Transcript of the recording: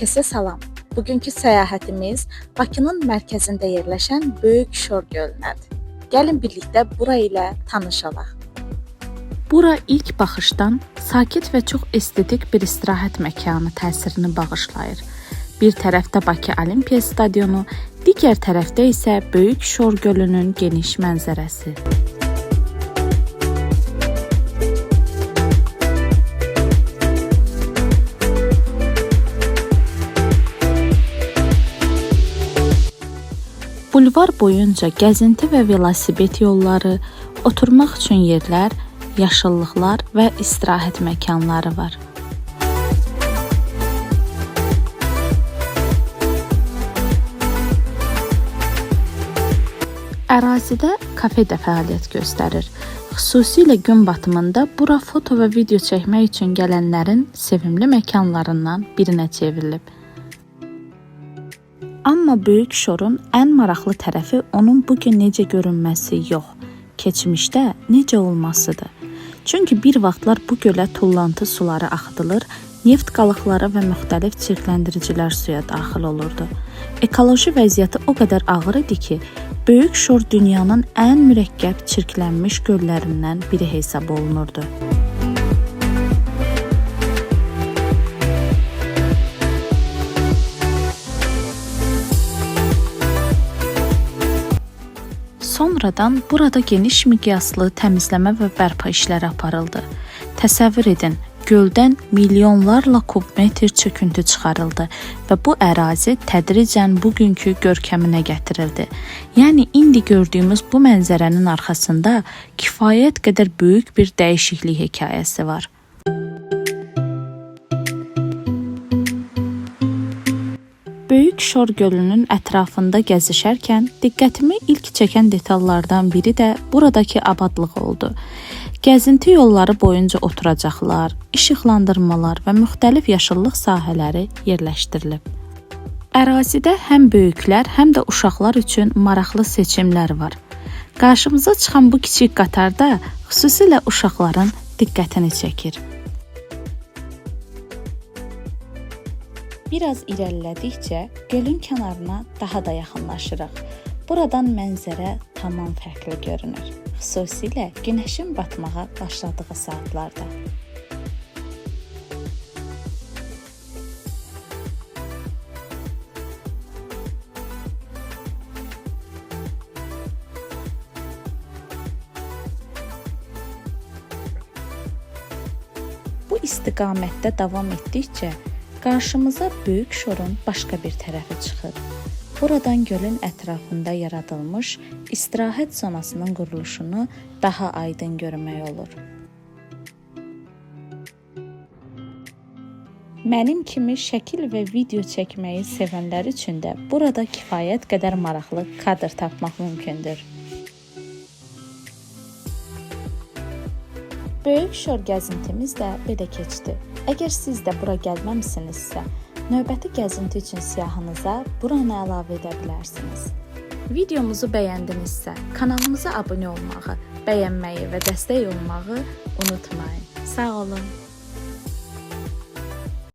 Hər kəsə salam. Bugünkü səyahətimiz Bakının mərkəzində yerləşən Böyük Şor gölünədir. Gəlin birlikdə bura ilə tanış olaq. Bura ilk baxışdan sakit və çox estetik bir istirahət məkanı təsirini bağışlayır. Bir tərəfdə Bakı Olimpiya Stadionu, digər tərəfdə isə Böyük Şor gölünün geniş mənzərəsi. Bulvar boyunca gəzinti və velosiped yolları, oturmaq üçün yerlər, yaşıllıqlar və istirahət məkanları var. Ərazidə kafe də fəaliyyət göstərir. Xüsusilə gün batımında bura foto və video çəkmək üçün gələnlərin sevimli məkanlarından birinə çevrilib. Amma Böyük Şorun ən maraqlı tərəfi onun bu gün necə görünməsi yox, keçmişdə necə olmasıdır. Çünki bir vaxtlar bu gölə tullantı suları axıdılır, neft qalıqları və müxtəlif çirkləndiricilər suya daxil olurdu. Ekoloji vəziyyəti o qədər ağır idi ki, Böyük Şor dünyanın ən mürəkkəb çirklənmiş göllərindən biri hesab olunurdu. Sonradan burada geniş miqyaslı təmizləmə və bərpa işləri aparıldı. Təsəvvür edin, göldən milyonlarla kubmetr çöküntü çıxarıldı və bu ərazi tədricən bugünkü görkəminə gətirildi. Yəni indi gördüyümüz bu mənzərənin arxasında kifayət qədər böyük bir dəyişiklik hekayəsi var. Böyük Şor gölünün ətrafında gəzişərkən diqqətimi ilk çəkən detallardan biri də buradakı abadlıq oldu. Gəzinti yolları boyunca oturacaqlar, işıqlandırmalar və müxtəlif yaşıllıq sahələri yerləşdirilib. Ərazidə həm böyüklər, həm də uşaqlar üçün maraqlı seçimlər var. Qarşımıza çıxan bu kiçik qatar da xüsusilə uşaqların diqqətini çəkir. Biraz irəlilədikcə gölün kənarına daha da yaxınlaşırıq. Buradan mənzərə tamam fərqli görünür. Xüsusilə günəşin batmağa başladığı saatlarda. Bu istiqamətdə davam etdikcə qarşımıza Böyük Şorun başqa bir tərəfi çıxır. Buradan gölün ətrafında yaradılmış istirahət zonasının quruluşunu daha aydın görmək olur. Mənim kimi şəkil və video çəkməyi sevənlər üçün də burada kifayət qədər maraqlı kadr tapmaq mümkündür. Böyük Şor gəzintimiz də belə keçdi. Əgər siz də bura gəlməmisinizsə, növbəti gəzinti üçün siyahınıza buranı əlavə edə bilərsiniz. Videomuzu bəyəndinizsə, kanalımıza abunə olmağı, bəyənməyi və dəstək olmağı unutmayın. Sağ olun.